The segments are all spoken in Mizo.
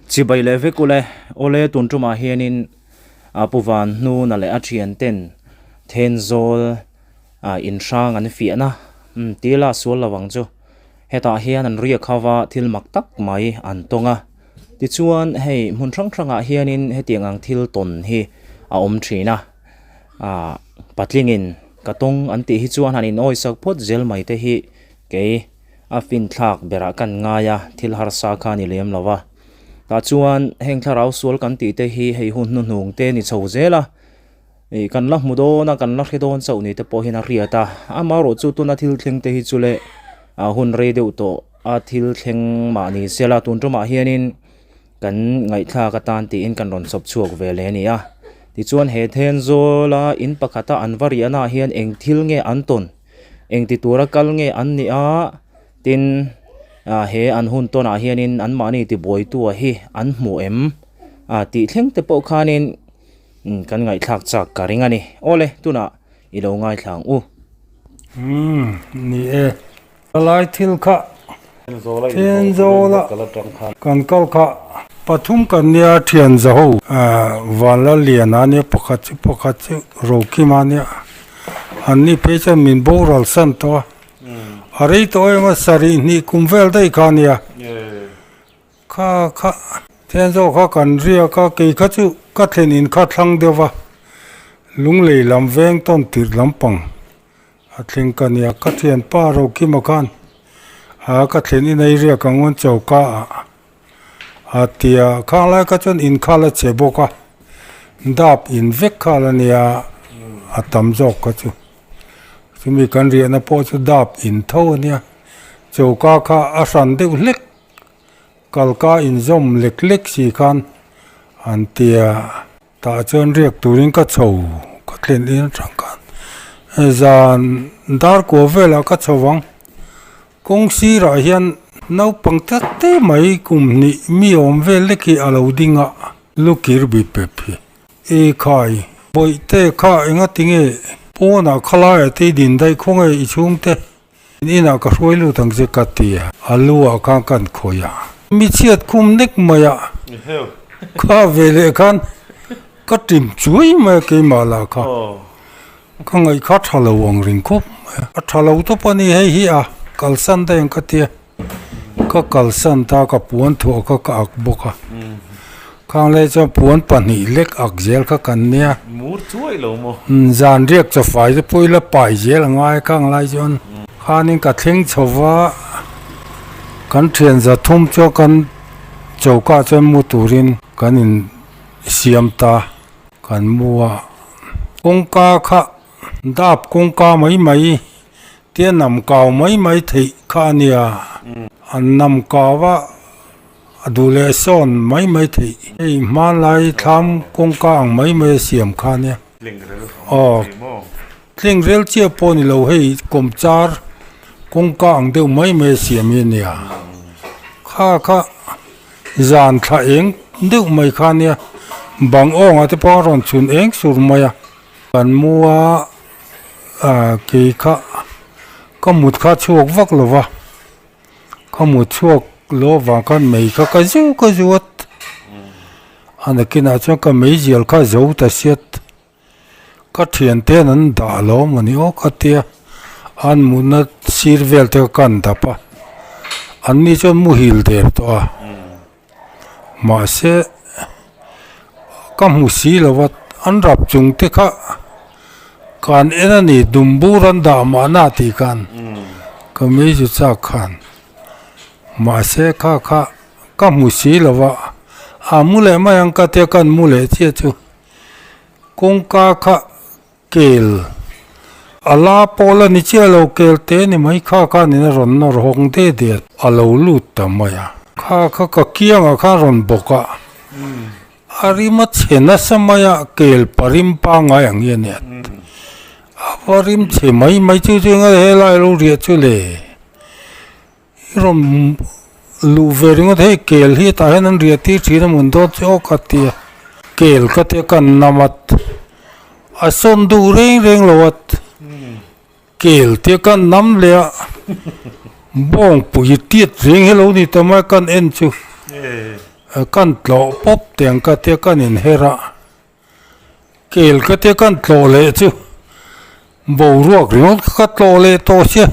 Chibai leh vek ule, awle tun tumah hianin a Pu Van Hnuna leh a thian ten Thenzawl inhrang an fiahna tila a sual lo ang chu. Hetah hian an riak ho va thil mak tak mai an tawng a. Tichuan hei hmun hrang hrangah hianin hetiang ang thil tawn hi a awm thin a. Ahh patlingin ka tawng an tih hi chuan han inawisak phawt zel mai te hi kei a finthlak berah kan ngai a, thil harsa kha a ni lem lo va. Tah chuan heng thlarau sual kan tih te hi hei hun hnuhnung te ni chho zel a, ih kan la hmu dawn a, kan la hre dawn chauh ni te pawh hian a hriat a. Amaherawh chu tuna thil thleng te hi chu leh ah hun rei deuh tawh a thil thleng mah ni se la, tun tumah hianin kan ngaihthlak atan tiin kan rawn chawp chhuak ve leh a ni a. Tichuan he Thenzawl-a in pakhata an va riahnaah hian eng thil nge an tawn? Engti tura kal nge an nih a, tin ah he an hun tawnah hianin anmahni tibuaitua hi an hmu em? Ah tih thleng te pawh khanin kan ngaihthlak chak ka ring a ni. Awle, tunah i lo ngaithla ang u. Umm, ni e. Palai thil kha Thenzawl-a kan kal kha pathum kan nia thian zaho Vanlaliana nia pakhat chu pakhat chu Rokima nia an ni phei chuan min boral san tawh a a rei tawh em a sarih hnih kum vel daih kha nia kha kha Thenzawl kha kan riak a kei kha chu ka thlen in kha thlang deuh va lunglei lam veng tawn tirh lampang. A thleng ka nia, ka thianpa Rokima khan a ka thlen in ei riak ang un choka ah a ti a, khang lai kha chuan in khal a che bawk a, dap in vek khal a nia a tam zawk kha chu, chumi kan riahna pawh chu dap in tho a nia, choka kha a hran deuh hlek kalka inzawm lek lek si khan an ti a. Tah chuan riak turin ka chho ka thlen in atang khan zan dar kua velah ka chho ang kawng sirah hian naupang tak te mai kum hnih mi awm vel lek hi a lo ding a lu kir bi pep hi e khai bawihte kha enga tinge pawnah khalaiah te i din daih khawnge i chhungte inah ka hruai lut ang che ka ti a, a lu ah khan kan khawih a. Mi chhiat khum nek mai a, kha ve leh khan ka tim chuai mai a keimah lah kha, ka ngaih kha tha lo ang ring khawp mai a, a tha lo tawp a ni hei hi a, kalsan daih ang ka ti a, ka kalsan ta ka puan thuah kha ka ak bawk a, khang lai chuan puan pahnih lek ak zel kha kan nia. Mur chuai lo maw? Zan riak chawfai te pawh ila pai zel a ngai khang lai chuan khanin ka thleng chho va, kan thian za thum chuan kan choka chuan mu turin kan in siam ta, kan mu a, kawngka kha dap kawngka mai mai Tia nam kau mai mai theih kha a nia, an nam kau a, a duh leh sawn mai mai theih. Hei hmanlai thlam kawngka ang mai mai a siam kha a nia. Aw, tling rel chiah pawh a ni lo, hei kawmchar kawngka ang deuh mai mai a siam hi a nia. Kha kha zan thla eng deuh mai kha a nia, bang awngah te pawh a rawn chhun eng sur mai a. Kan mu a. Ah kei kha ka mut kha chhuak vak lo va ka mut chhuak lo avang khan mei kha ka zu ka zuat a nakinah chuan ka meizial kha zo ta siat ka thian te an dah lo a mawni aw ka tia an mutna sir vel te kha ka han dap a an ni chuan muhil der tawh a mahse ka hmu si lo a an rap chung te kha kan en a ni dumbur an dah mahna tih khan ka meizu chak khan mahse kha kha ka hmu si lo a a mu leh mai ang ka tia kan mu leh chiah chu kawngka kha. Kel, a la pawh la ni chiah lo, kel te ni mai kha khanin a rawn nawr hawng de de a lo lut ta mai a. Kha kha ka kiangah khan rawn bawk a, a rim a chhe nasa mai a, kel parim pangngai ang hi a nia. A va rim chhe mai mai chu chu eng helai lo riah chu le. I rawn luh ve ringawt hei kel hi tah hian an riah tir thin a mun dawn chu aw ka ti a kel ka tia ka nam at a sawn duh reng reng lo at kel tia ka nam leh a bawngpui tiat reng hi lo ni ta mai kan en chu. Kan tlawh pawp tiang ka tia kan inher a, kel ka tia kan tlawh leh chu boruak ringawt kha ka tlawh leh tawh sia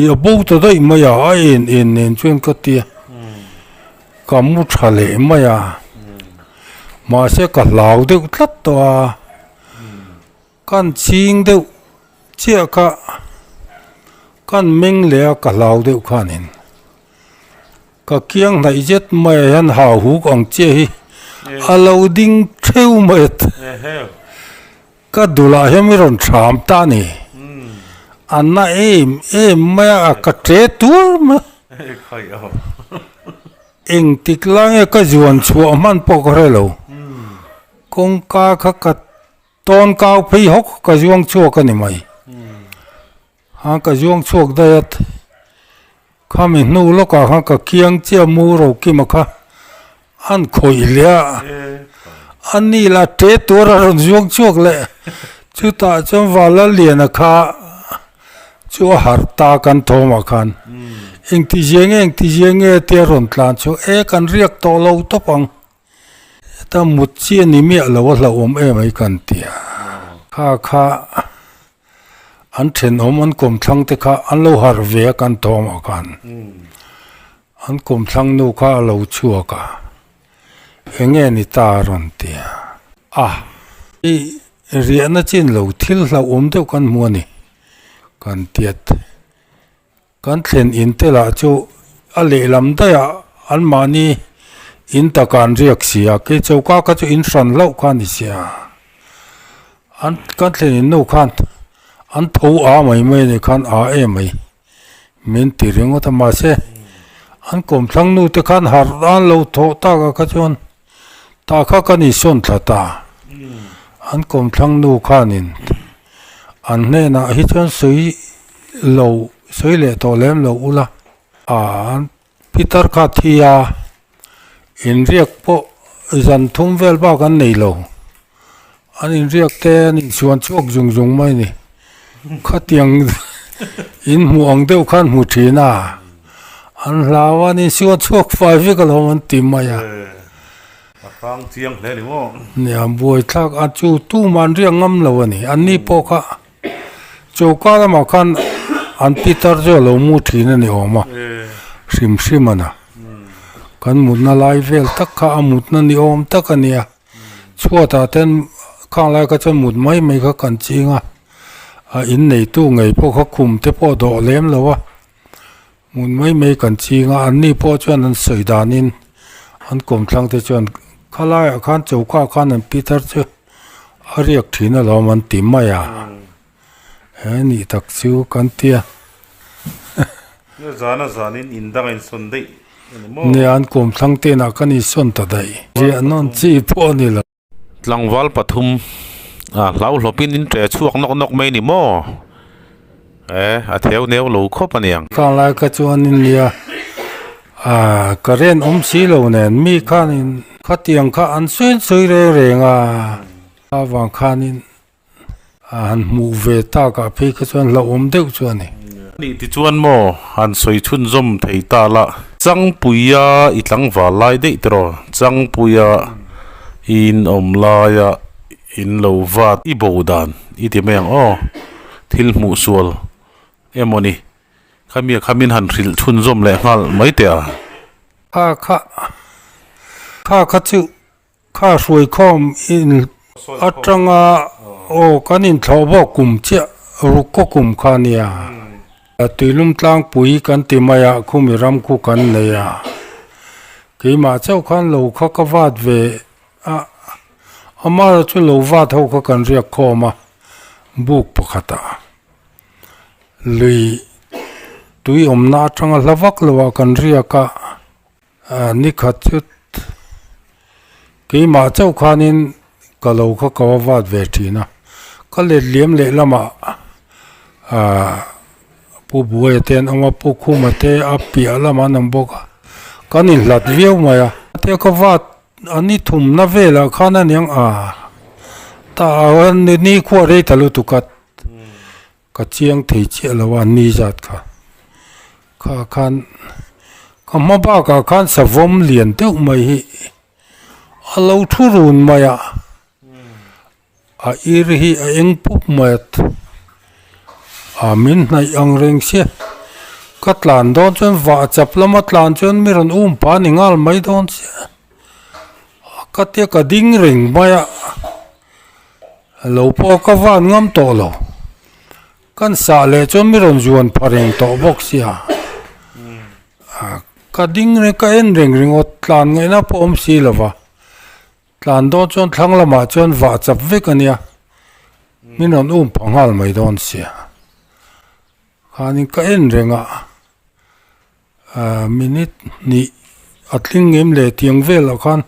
ih a bo ta daih mai a, a en en nen chuan ka tia ka mu tha leh mai a, mahse ka hlau deuh tlat tawh a, kan ching deuh chiah kha kan meng leh a ka hlau deuh khanin. Ka kiang hnaih zet maiah hian hau huk ang chiah hi a lo ding theu mai a, ka dulah hian mi rawn thram ta a ni, a na em em mai a, ka ṭe tuar mai a, engtik lai nge ka zuan chhuah hman pawh ka hre lo, kawngka kha ka tawn kau phei hawk ka zuang chhuak a ni mai. A ka zuang chhuak daih a, khami hnu lawkah khan ka kiang chiah mu ro kima kha an khawih leh a, a ni lah ṭe tur a rawn zuang chhuak leh, chutah chuan Valaliana kha chu a harh ta kan thawmah khan engti zia nge engti zia nge tia rawn tlan chhuak e kan riak tawh lo tawp ang. Heta mut chi a ni miah lo a hlauhawm em ai kan ti a, kha kha an thenawm an kawmthlang te kha an lo harh ve a kan thawmah khan an kawmthlang nu kha a lo chhuak a, eng nge ni ta a rawn ti a, a i riahna chin lo thil hlauhawm deuh kan hmu a ni kan tiat. Kan thlen in te lah chu a lehlam daih ah anmahni in taka an riak si a, kei choka kha chu in hran hlauh kha a ni si a, an kan thlen in nu khan an tho a mai mai a nih khan a em mai min ti ringawt a mahse an kawmthlang nu te khan harh an lo thawh tak ah kha chuan tah kha kan insawn thla ta an kawmthlang nu khanin an hnenah hi chuan sawi lo sawi leh tawh lem lo ula ah pitar kha a thi a inriak pawh zan thum vel bak an nei lo an inriak te an inchhuan chhuak zung zung mai a ni khatiang in hmuh ang deuh khan hmu thin a an hlau a an insuan chhuak fai vek alawm an ti mai a. A hrang chiang hle ni maw? Nia buaithlak a chu tumah an riak ngam lo a ni an ni pawh kha choka lamah khan an pitar chu a lo mu thin a ni awm a hrim hrim a na kan mutna lai vel tak kha a mutna ni awm tak a nia. Chhuatah ten khang lai kha chuan mut mai mai kha kan ching a, a in neitu ngei pawh kha khum te pawh dawh lem lo a, mut mai mai kan ching a, an ni pawh chuan an sawi danin an kawmthlang te chuan khalaiah khan choka khan an pi thar chu a riak thin alawm an ti mai a, he nih tak chu kan ti a. Zana zanin in dang a insawn daih a ni maw? Nia, an kawmthlang te inah kan insawn ta daih. Riah nawn chi pawh a ni lo. Tlangval pathum a hlau hlawpin in ṭe chhuak nawk nawk mai a ni maw? E, a theu neu lo khawp a niang. Khang lai kha chuan in nia, a current awm si lo nen mi khanin khatiang kha an sawi sawi reng reng a, avang khanin A han hmuh ve tak ah phei kha chuan hlauhawm deuh chu a ni. Nih tichuan maw han sawi chhunzawm thei ta la. Changpuia i tlangval lai daih tiraw? Changpuia i inawm laia in lo vat i bo dan i ti mai ang aw. Thil hmuh sual emaw ni? Khami a khamin han hrilh chhunzawm leh nghal mai teh a. Kha kha kha kha chu Kha hruaikhawm in atanga aw kan inthlawh bawk kum chiah ruk kaw kum kha nia. Tuilum tlangpui kan ti mai a khumi ram khu kan nei a. Keimah chauh khan lo kha ka vat ve a, amah chu lo vat ho kha kan riak khawm a buk pakhatah. Lui tui awmna atanga hla vak loah kan riak a. Ni khat chu keimah chauh khanin ka lo kha ka va vat ve thin a, ka let liam leh lamah ahh Pu Buaia te an awm a, Pu Khuma te a piah lamah an awm bawk a, kan inhlat viau mai a. Tia ka vat a ni thumna velah khan a niang a, tah ni khuah rei ta lutuk a. Ka chiang thei chiah lo a ni zat kha. Kha khan Ka hma bakah khan savawm lian deuh mai hi a lo thu run mai a, a ir hi a eng pup mai a, a min hnaih ang reng sia, ka tlan dawn chuan vah chap lama tlan chuan mi rawn um pah a ni nghal mai dawn sia, ka tia ka ding reng mai a, lo pawh ka van ngam tawh lo. Kan sah leh chuan mi rawn zuan pha reng tawh bawk sia. Ka ding reng ka en reng ringawt tlan ngaihna pawh awm si lo va. Tlan dawn chuan thlang lamah chuan vah chap vek a nia. Min rawn um pha nghal mai dawn sia. Khanin ka en reng a. Minute hnih a tling ngem leh tiang velah khan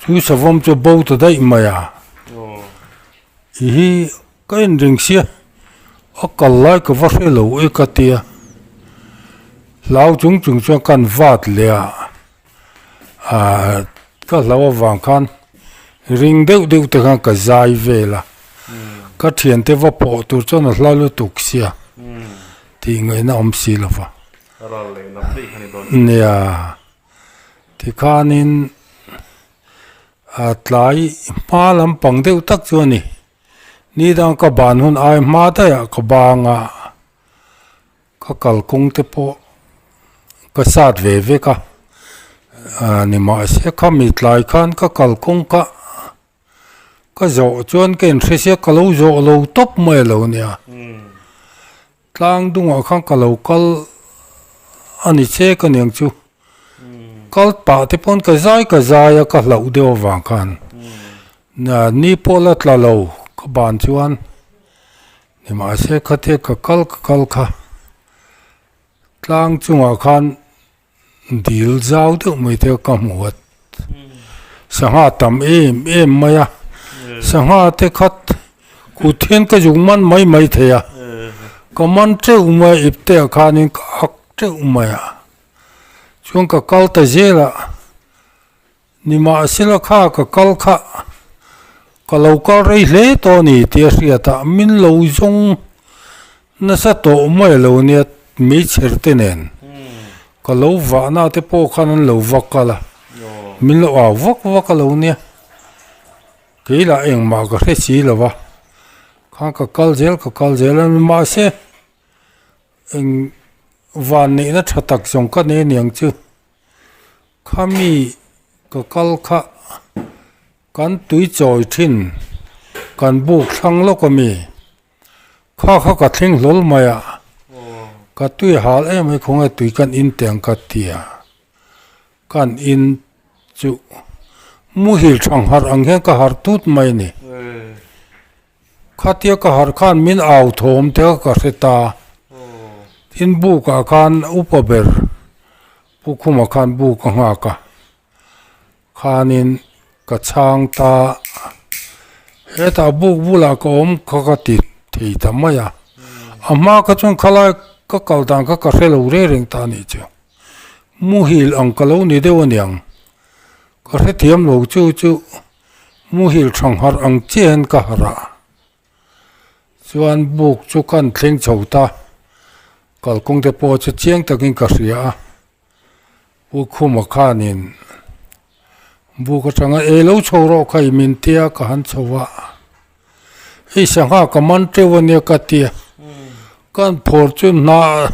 chu savawm chu bo ta daih mai a i hi ka en reng sia a kal lai ka va hre lo e ka tia hlau chung chung chuan kan vat leh a ah ka hlau avang khan ring deuh deuh te khan ka zai vel a ka thiante va pawh tur chuan a hla lutuk sia. Tih ngaihna awm si lo va. Ral leh lam daih kha ni dawn. Nia, tikhanin a tlai hma lampang deuh tak chu a ni. Ni dang ka ban hun ai hma daih ah ka bang a, ka kalkawng te pawh ka sat ve vek a, nimahse khami tlai khan ka kalkawng kha Ka zawh chuan ka inhre sia ka lo zawh lo tawp mai a lo nia. Tlang dungah khan ka lo kal a ni che ka niang chu. Kal pah te pawn ka zai ka zai a ka hlauh deuh avang khan. Ni pawh la tla lo ka ban chuan nimahse khatia ka kal ka kal kha tlang chungah khan Dil zau deuh mai te ka hmu a, sangha tam em em mai a, sangha te khat kut hian ka zuk man mai mai thei a, ka man teuh mai a ip te ah khanin ka ak teuh mai a, chuan ka kal ta zel a, nimahsela kha ka kal kha ka lo kal rei hle tawh a ni tih a hriat a, min lo zawng Nasa tawh mai a lo nia meichher te nen ka lo vahna te pawh khan an lo va kal a, min lo au vak vak a lo nia, kei lah engmah ka hre si lo va, khan ka kal zel ka kal zel a mahse eng van neihna tha tak zawng ka nei aniang chu khami ka kal kha kan tui chawi thin kan buk thlang lawk a mi. Kha kha ka thleng hlawl mai a, ka tui hal em mai khawnge tui kan in teh ang ka ti a, kan in chu muhil thang harh ang hian ka harh tut mai a ni. Khatia ka harh khan min au thawm te kha ka hre ta, tin buk ah khan upa ber Pu Khuma khan buk a nghak a. Khanin ka chhang ta, hetah buk bulah ka awm kha ka ti thei ta mai a, a hma kha chuan khalai ka kal dan kha ka hre lo reng reng ta anih chu, muhil ang ka lo ni deuh aniang, ka hrethiam lo chu chu muhil thangharh ang chiah hian ka harh a, chuan buk chu kan thleng chho ta, kalkawng te pawh chu chiang takin ka hria a. Pu Khuma khanin buk atanga ei lo chho rawh kha i min tia ka han chho a, hei sangha ka man teuh ania ka tia, kan phawr chu hnah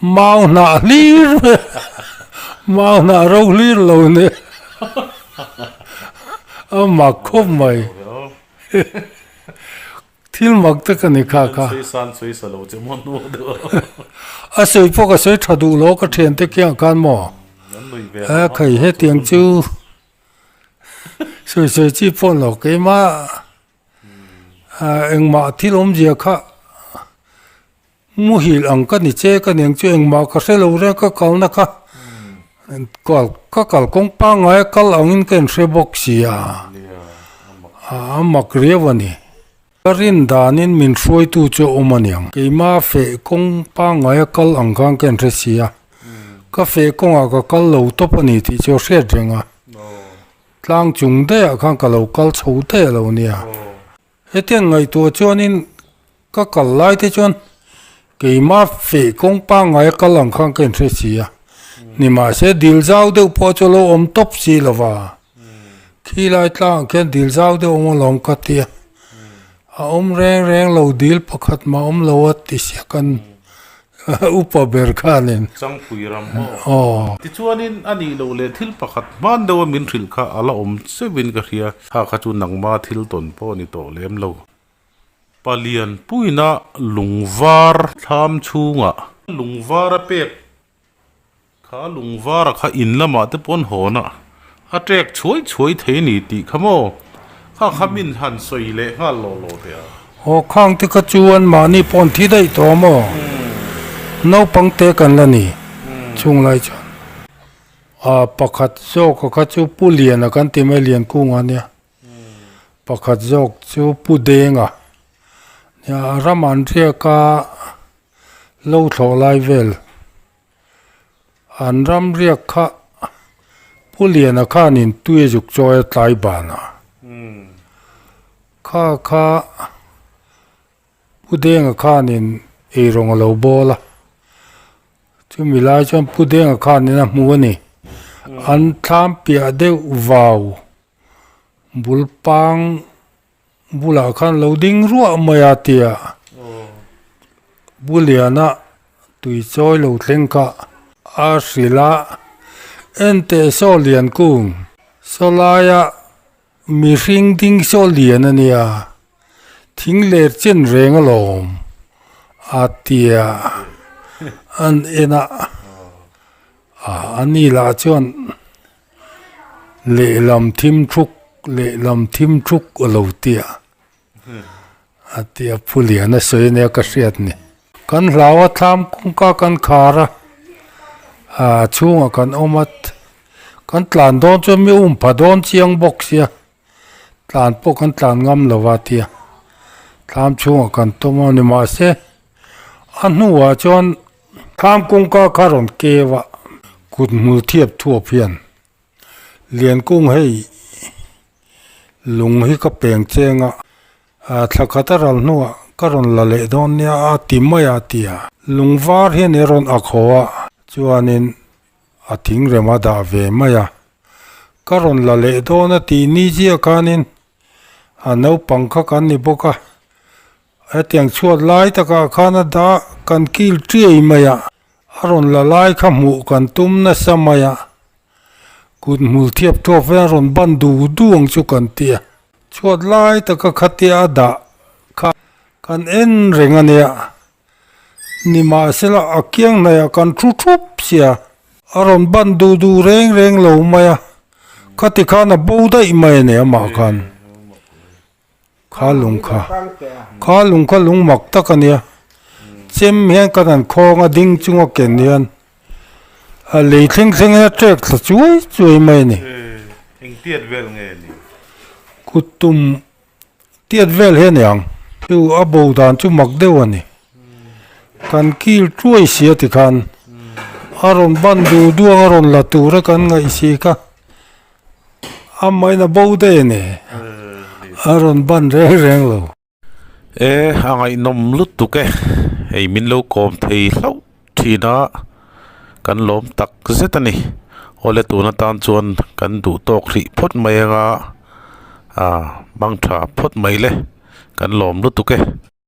mau hnah hlir mai a, mau hnah ro hlir lo nia a mak khawp mai. Thil mak tak a ni kha kha. Sawi san sawi sa lo che maw hnu deuh a. A sawi pawh ka sawi tha duh lo ka thian te kiang khan maw. A khai hetiang chu sawi sawi chi pawh lo keimah engmah thil awmzia kha Muhil ang ka ni che ka ning chu engmah ka hre lo reng ka kalna kha ka kal kawng pangngai a kal angin ka inhre bawk si a, a mak riau a ni. Ka rin danin min hruaitu chu a awm a niang. Keimah feh kawng pangngai a kal ang khan ka inhre si a, ka feh kawngah ka kal lo tawp a ni tih chu a hriat reng a, tlang chung daihah khan ka lo kal chho daih a lo nia. Hetiang ngaihtuah chuanin ka kal lai te chuan keimah feh kawng pangngai a kal ang khan ka inhre si a. Nimahse dil zau deuh pawh chu lo awm tawp si lo va. Khilai tlangah khian dil zau deuh awm alawm ka tia. A awm reng reng lo dil pakhat mah awm lo a ti sia kan upa ber khanin. Changpui ram maw? Aw. Tichuanin a nih loh leh thil pakhat hman deuha min hrilh kha a la awm cheuhin ka hria. Kha kha chu nangma thil tawn pawh a ni tawh lem lo. Palian puina lungvar thlam chhungah. Lungvar a pek Kha lungvara kha in lamah te pawh an hawn a, a ṭek chhuai chhuai thei a ni tih kha maw? Kha kha min han sawi leh nghal lawh lawh teh a. Aw khang te kha chu an mahni pawh an thi daih tawh maw? Naupang te kan la ni chung lai chuan. A pakhat zawk a kha chu Pu Liana kan ti mai Liankunga nia. Pakhat zawk chu Pu Denga nia ram an riak a lo thlawh lai vel. An ram riak kha Pu Liana khanin tui a zuk chawi a tlai banah kha kha Pu Denga khanin eirawng a lo bawl a, chumi lai chuan Pu Denga khanin a hmu a ni. An thlam piah deuh vau bul pang Bulah khan lo ding ruah mai a tia Bu Liana tui chawi lo thleng kha a hrilh a, Enteh saw lian kung, saw laia mihring ding saw lian a nia, thing ler chen reng alawm a tia an en a, a ni lah chuan. Lehlam thim thuk, lehlam thim thuk a lo ti a, a ti a Phu Lian a sawi ania ka hriat ni. Kan hlau a thlam kawngka kan khar a, ah chhungah kan awm a, kan tlan dawn chuan mi um pha dawn chiang bawk sia, tlan pawh kan tlan ngam lo a tia, thlam chhungah kan tawm a ni mahse a hnuah chuan Thlam kawngka kha rawn keu a, kut hmul thiap thuap hian Liankung hei lung hi ka peng cheng a, thla khat a ral hnuah ka rawn la leh dawn nia a ti mai a ti a. Lung var hian i rawn ak haw a, chuanin a thing rem a dah ve mai a. Ka rawn la leh dawn a tih ni chiah khanin a naupang kha kan ni bawk a, Hetiang chhuat lai takah khan a dah kan kil tiai mai a, a rawn la lai kha hmuh kan tum nasa mai a, kut hmul thiap thuap hian a rawn ban du du ang chu kan ti a, chhuat lai taka khatia a dah kha kan en reng a nia, nimahsela a kiang hnaihah kan thu thup sia, a rawn ban du du reng reng lo mai a, khati khan a bo daih mai a ni amah khan. Kha lung kha, kha lung kha lung mak tak a nia, chem hian kan han khawng a ding chunga ken hian a lei thleng thleng hian a trek thla chuai chuai mai a ni. Eng tiat vel nge ni? Kut tum tiat vel hi a ni ang. Chu a bo dan chu mak deuh a ni. Kan kil tuai sia tikhan a rawn ban du du ang a rawn la tur a kan ngaih si kha. Amahin a bo daih a ni. A rawn ban reng reng lo. E, a ngaihnawm lutuk e. Hei min lo kawm thei hlauh thin a, kan lawm tak zet a ni. Awle tun atan chuan kan duh tawk hrih phawt mai anga, ah, mang tha phawt mai le, kan lawm lutuk e.